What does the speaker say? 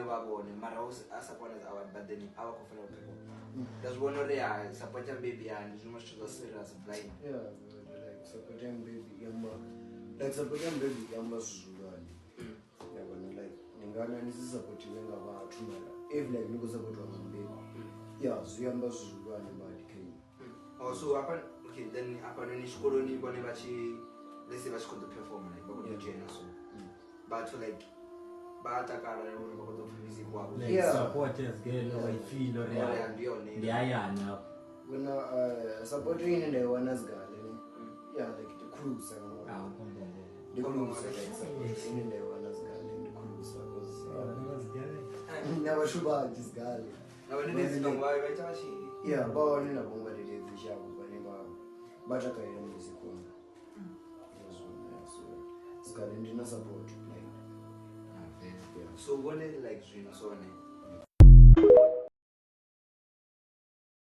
vha vhone mara a sa kona dzi award, but then a vha khou fanela u perform. Nda zwi vhona uri ya support ya baby ya ndi zwiṅwe zwithu zwa serious blind. Yeah, but like support ya baby i amba, like support ya baby i amba zwithu zwihulwane. Ya vhona, like ni nga na ni si supportiwe nga vhathu, mara if like ni khou supportiwa nga mubebi, ya zwi amba zwithu zwihulwane badi kha iwe. Oh, so hafha, okay, then hafhanoni tshikoloni vhone vha tshi, let's say vha tshi khou ḓo perform, like vha khou ḓo dzhena, so vhathu like vha a takala uri vha khou ḓo pfa music wavho? Like support as girl wa i feel uri Uri ya, ndi yone. Ndi hayani hafho. Vhona, support ine nda i wana zigale ne, ya like ndi khulusa nga maanḓa. Ah, kongongo. Ndi khulusa, like support ine nda i wana zigale ndi khulusa, 'cause na vhathu vhanzhi zigale Na vhadededzi vhaṅwe vha ita vha tshi ya vha hone na vhaṅwe vhadededzi shavho vhane vha takalela music wanga. Yazwo, yeah, so zigale ndi na support like, yeah. So vhone like zwino sone